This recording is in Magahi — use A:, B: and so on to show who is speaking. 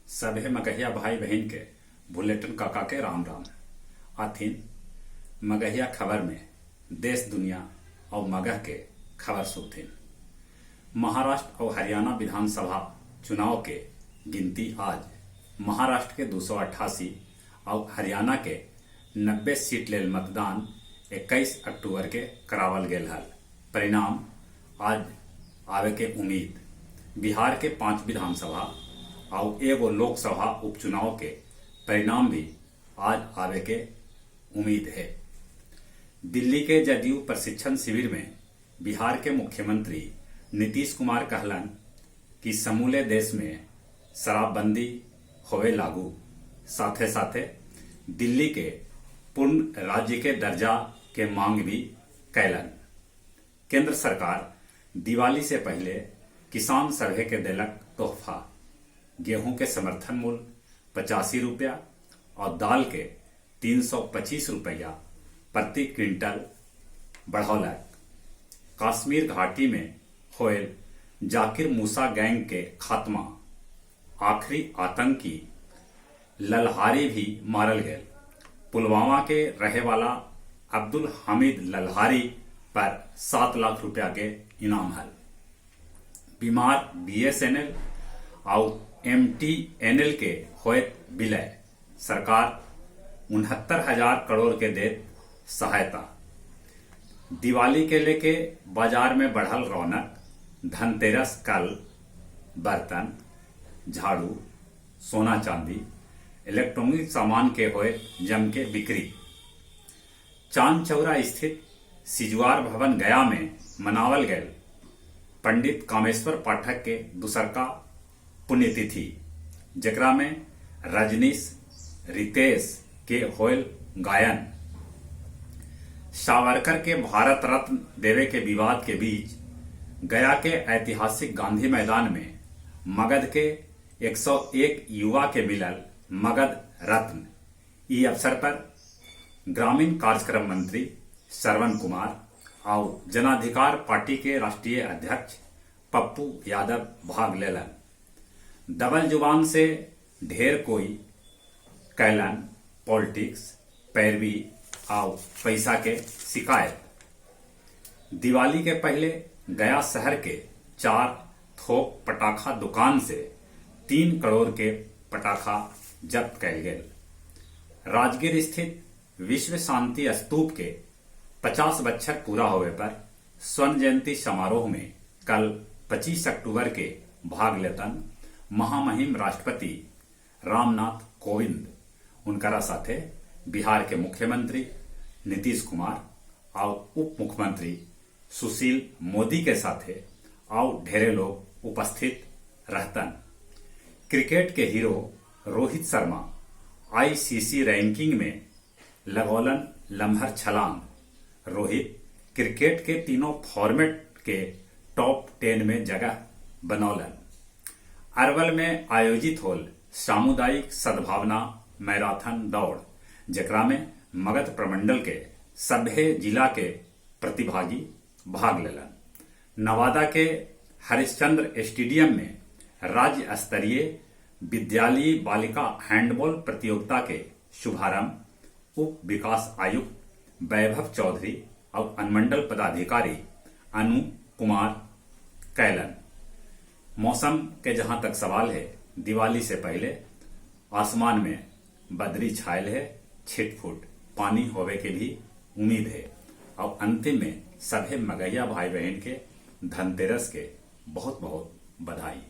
A: सभे मगहिया भाई बहिन के भुलेटन काका के राम राम। आथिन मगहिया खबर में देश दुनिया और मगह के खबर सुनथिन। महाराष्ट्र और हरियाणा विधानसभा चुनाव के गिनती आज महाराष्ट्र के 288 और हरियाणा के 90 सीट लेल मतदान 21 अक्टूबर के करावल गेल हल। परिणाम आज आवे के उम्मीद। बिहार के 5 विधानसभा और एगो लोकसभा उपचुनाव के परिणाम भी आज आवे के उम्मीद है। दिल्ली के जदयू प्रशिक्षण शिविर में बिहार के मुख्यमंत्री नीतीश कुमार कहलन कि समूले देश में शराबबंदी होवे लागू, साथे साथे दिल्ली के पूर्ण राज्य के दर्जा के मांग भी कैलन। केंद्र सरकार दिवाली से पहले किसान सभे के देलक तोहफा। गेहूं के समर्थन मूल्य 85 रुपया और दाल के 325 रुपया प्रति क्विंटल बढ़ौलक। कश्मीर घाटी में होयल जाकिर मूसा गैंग के खात्मा, आखिरी आतंकी ललहारी भी मारल गेल। पुलवामा के रहे वाला अब्दुल हामिद ललहारी पर 7 लाख रुपया के इनाम हल। बीमार बीएसएनएल और एमटीएनएल के होयत विलय, सरकार 69,000 करोड़ के देत सहायता। दिवाली के लेके बाजार में बढ़ल रौनक, धनतेरस कल बर्तन, झाड़ू, सोना चांदी, इलेक्ट्रॉनिक सामान के होए जम के बिक्री। चांदचौरा स्थित सिजुआर भवन गया में मनावल गए पंडित कामेश्वर पाठक के दूसरका पुण्यतिथि, जेकरा में रजनीश रितेश के होयल गायन। सावरकर के भारत रत्न देवे के विवाद के बीच गया के ऐतिहासिक गांधी मैदान में मगध के 101 युवा के मिलल मगध रत्न। ई अवसर पर ग्रामीण कार्यक्रम मंत्री श्रवण कुमार और जनाधिकार पार्टी के राष्ट्रीय अध्यक्ष पप्पू यादव भाग लेलन। डबल जुबान से ढेर कोई कैलन पॉलिटिक्स, पैरवी और पैसा के शिकायत। दिवाली के पहले गया शहर के 4 थोक पटाखा दुकान से 3 करोड़ के पटाखा जब्त कैल गेल। राजगीर स्थित विश्व शांति स्तूप के 50 बच्छर पूरा होवे पर स्वर्ण जयंती समारोह में कल 25 अक्टूबर के भाग लेतन महामहिम राष्ट्रपति रामनाथ कोविंद। उनकरा साथे बिहार के मुख्यमंत्री नीतीश कुमार और उप मुख्यमंत्री सुशील मोदी के साथे और ढेरे लोग उपस्थित रहतन। क्रिकेट के hero Rohit Sharma ICC ranking में लगौलन लम्हर छलांग। रोहित क्रिकेट के तीनों फॉर्मेट के टॉप 10 में जगह बनौलन। अरवल में आयोजित होल सामुदायिक सद्भावना मैराथन दौड़, जेकरा में मगध प्रमंडल के सभे जिला के प्रतिभागी भाग लेलन। नवादा के हरिश्चंद्र स्टेडियम में राज्य स्तरीय विद्यालयी बालिका हैंडबॉल प्रतियोगिता के शुभारंभ उप विकास आयुक्त वैभव चौधरी और अनुमंडल पदाधिकारी अनु कुमार कैलन। मौसम के जहां तक सवाल है, दिवाली से पहले आसमान में बदरी छायल है, छिटफुट पानी होवे के भी उम्मीद है। और अंतिम में सभे मगहिया भाई बहन के धनतेरस के बहुत बहुत बधाई।